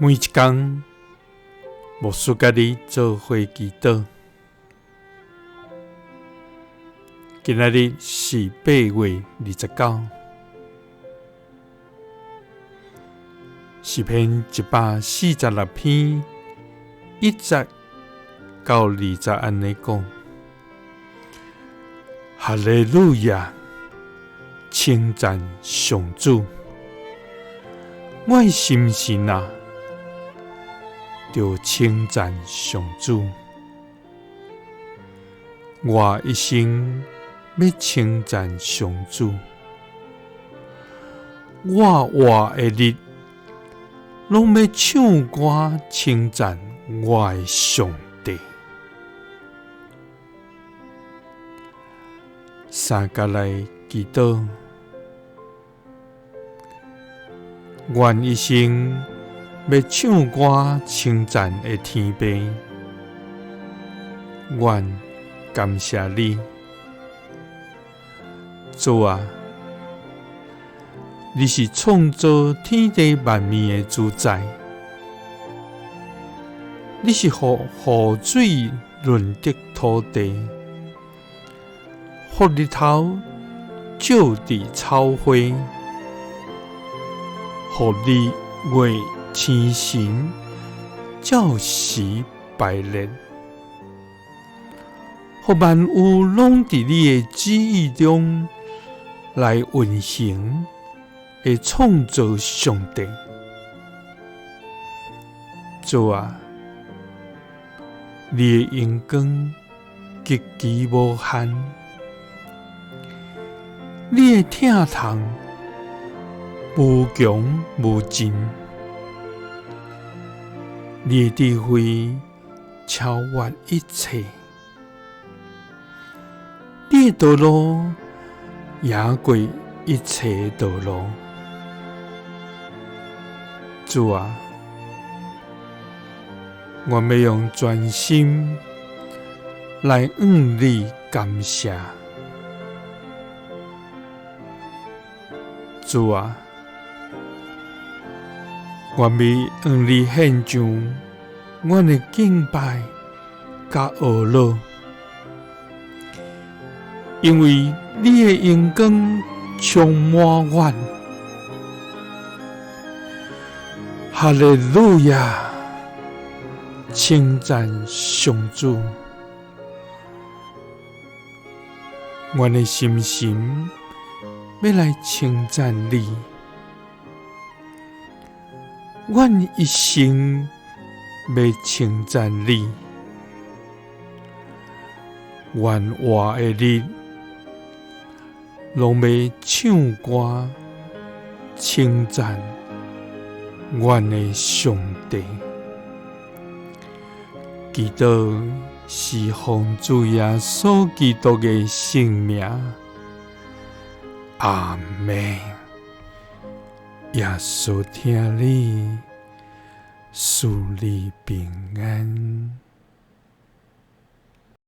每一工，牧師佮你做伙祈禱。今仔日是8月29，詩篇146篇1節到2節按呢講：哈利路亞，稱讚上主，我的心神啊，著稱讚上主。我一生欲稱讚上主，我活的日，攏欲唱歌稱讚我的上帝。三佮來祈禱，願一生欲唱歌稱讚的天父，願感謝你，主啊，你是創造天地萬物的主宰，你是予雨水潤澤土地，予日頭照佇草花，予日月星辰照時排列，予萬有攏佇你的旨意中來運行的創造上帝。主啊，你的榮光極其無限，你的疼痛無窮無盡，你的智慧超越一切，你的道路贏過一切道路。主啊，我欲用全心來向你感謝。主啊，我欲向你獻上阮的敬拜佮呵咾，因為你的榮光充滿阮。哈利路亞，稱讚上主，阮的心神欲來稱讚你，阮一生欲稱讚你，願活的日攏欲唱歌稱讚阮的上帝。祈禱是奉主耶穌基督的聖名，阿們。耶穌疼你，賜你平安。